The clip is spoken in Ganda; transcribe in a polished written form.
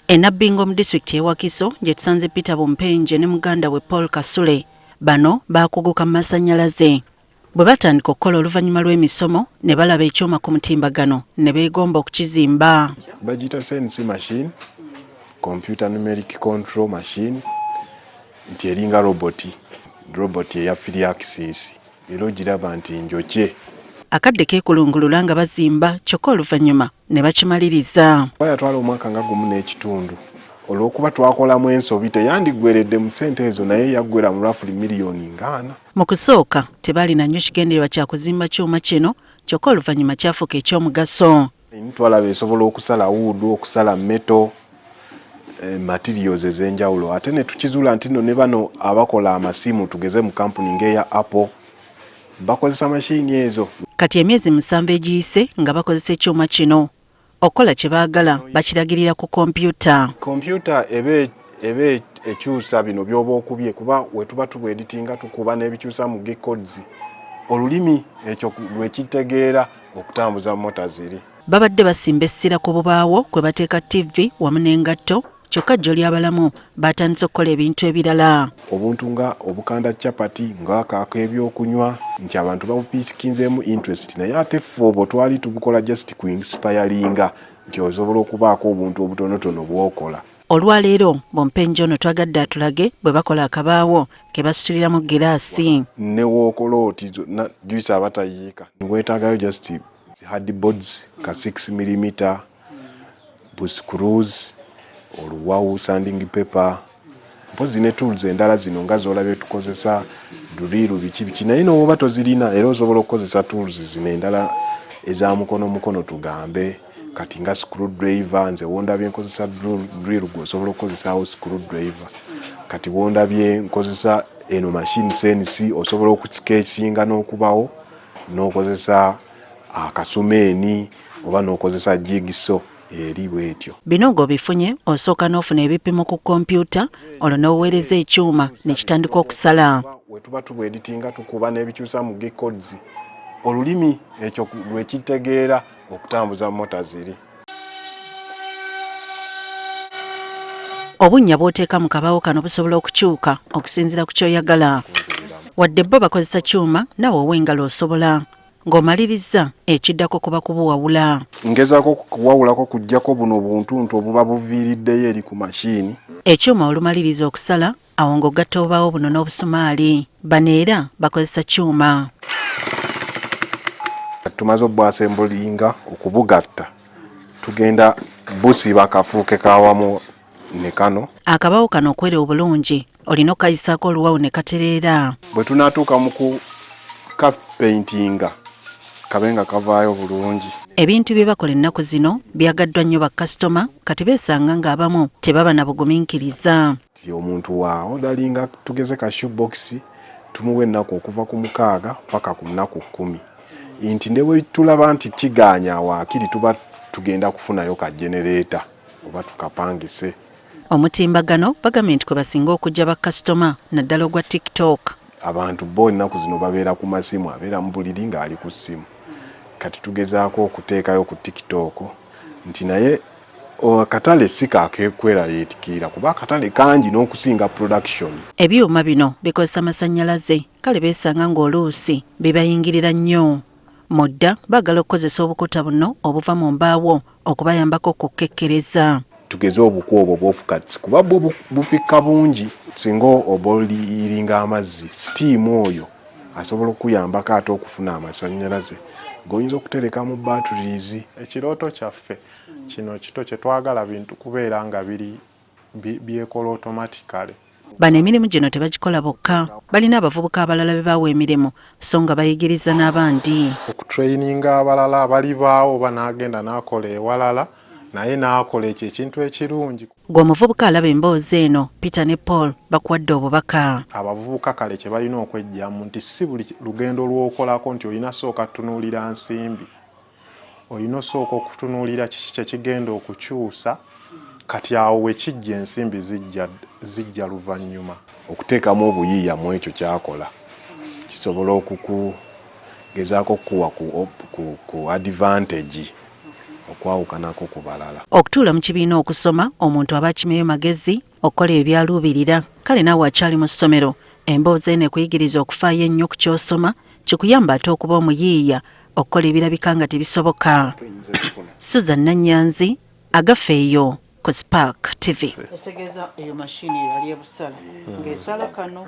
E Nabbingo mu disitulikiti y'e Wakiso gye tusanze Peter Bumpenje ne muganda we Paul Kasule. Bano baakuguka mu masannyalaze. Bwe batandika okukola oluvannyuma lw'emisomo ne balaba ekyuma ku mutimbagano ne beegomba okukizimba. Bagiyita CNC machine, computer numeric control machine, nti eringa roboti, roboti eya three axis, era ogiraba nti njokye. Akadde keekulungulula nga bazimba kyokka oluvannyuma ne bakimaliriza. Yatwala omwaka nga 1.5 olw'okuba twakolamu ensobi, teyandiggweredde mu ssente ezo, naye yaggwera mu roughly miliyoni 40. Mu kusooka tebaalina nnyo kigendererwa kya kuzimba kyuma kino, kyokka oluvannyuma kyafuuka eky'omugaso. Twalaba esobola okusala wood, okusala metal, materials ez'enjawulo, ate ne tukizuula nti nno ne bano abakola amasimu, tugeze mu kampuni ng'eya Apple, bakozesa mashini ezo. Kati emyezi 7 egiyise nga bakozesa ekyuma kino okukola kye baagala, bakiragirira ku kompyuta. Kompyuta ebe ekyusa bino by'oba okubye, kuba we tuba tubweditinga tukuba n'ebikyusa mu G-codes, olulimi ekyo lwe kitegeera okutambuza mota ziri. Babadde basimba essira ku bubaawo kwe bateeka TV wamu n'engatto, kyokka jjo ly'abalamu batandise okukola ebintu ebirala. Obuntu nga obukanda chapati, ng'akaako ebyokunywa, nti abantu babupiikinzeemu interest, naye ate ffe obwo twali tubukola just ku inspiringa nti osobola okubaako obuntu obutonotono bw'okola. Olwaleero Bompenjo ono twagadde atulage bwe bakola akabaawo ke basituliramu giraasi. Ne wookola oti zonna juice aba tayiika. Weetaagayo just hardboards ka 6 millimeter, bu screws, oluwawu, sanding paper, mpozi ne tools endala zino nga z'olabye tukozesa, drill, biki biki, naye n'oba tozirina era osobola okukozesa tools zino endala eza mukono mukono, tugambe kati nga screwdriver. Nze wondabye nkozesa drill, gwe osobola okukozesaawo screwdriver. Kati wondabye nkozesa eno machine CNC, osobola okusikekinga n'okubawo n'okozesa akasumeeni oba n'okozesa jigsaw eri bw'etyo. Bino ng'obifunye, osooka n'ofuna ebipimo ku kompyuta, olwo n'oweereza ekyuma ne kitandika okusala. We tuba tubweditinga tukuba n'ebikyusa mu G-codes, olulimi ekyo lwe kitegeera okutambuza mota ziri. Obunnya bw'oteeka mu kabaawo kano busobola okukyuka okusinziira ku ky'oyagala. Wadde bo bakozesa kyuma, naawe ow'engalo osobola. Ng'omalirizza, ekiddako kuba kubuwawula. Ngezaako kuwawulako kuggyako buno buntuntu obuba buviiriddeyo eri ku mashini. Ekyuma olumaliriza okusala, awo ng'ogatta obubaawo buno n'obusumaali. Bano era bakozesa kyuma. Tumaze obwasembulinga okubugatta, tugenda busiba kafuuke kawamu ne kano. Akabaawo kano okwera obulungi olina okukayisaako oluwawu ne katereera. Bwe tunaatuuka mu ku kapentinga kabe nga kavaayo bulungi. Ebintu bye bakola ennaku zino byagaddwa nnyo bakasitoma, kati beesanga ng'abamu tebaba na bugumiikiriza. Omuntu wa odalinga tugeze ka shoebox, tumuwa ennaku okuva ku 6 paka ku nnaku 10, nti ne bwe tulaba nti kigaanya waakiri tuba tugenda kufunayo ka generator oba tukapangise. Omutimbagano bagambye nti kwe basinga okujja bakasitoma, naddala ogwa TikTok. Abantu bo ennaku zino babeera ku masimu, abeera mu buliri ng'ali ku ssimu. Kati tugezaako okuteekayo ku TikTok nti naye akatale si kakekweraliikirira kuba akatale kangi n'okusinga production. Ebyuma bino bikozesa masannyalaze, kale beesanga ng'oluusi bibayingirira nnyo. Mu dda baagala okukozesa obukuta buno obuva mu mbaawo okubayambako okukekkereza. Tugeze obuku obwo bw'ofukatsi, kuba bwo bufikka bungi singa oboilinga amazzi, steam oyo asobola okukuyambako ate okufuna amasannyalaze g'oyinza okutereka mu batteries. Ekirooto kyaffe kino kito kye twagala bintu kubeera nga biri byekola automatically. Bano emirimu gino tebagikola bokka, balina abavubuka abalala be bawa emirimu so nga bayigiriza n'abandi. Okutraininga abalala abalibaawo oba n'agenda n'akola ewalala naye n'akola ekyo ekintu ekirungi. Gwe omuvubuka alaba emboozi eno, Peter ne Paul bakuwadde obubaka. Abavubuka kale kye balina okweggyamu nti si buli lugendo lw'okolako nti olina sooka tutunuulira nsimbi, olina osooka okutunuulira kiki kye kigenda okukyusa, kati awo we kijja ensimbi zijja luvannyuma. Okuteekamu obuyiiya mu ekyo ky'akola kisobola okukugezaako okukuwa ku advantage. Okwawukanako ku balala. Okutuula mu kibiina okusoma, omuntu aba akimeyo magezi okukola ebyo by'aluubirira. Kale naawe akyali mu ssomero, emboozi eno ekuyigiriza okufaayo ennyo ku ky'osoma, kikuyamba ate okuba omuyiiya okukola ebirabika nga tebisoboka. Susan Nanyanzi, Agafeeyo ku Spark TV. Etegeeza eyo mashini eyali ebusala ng'esala kano.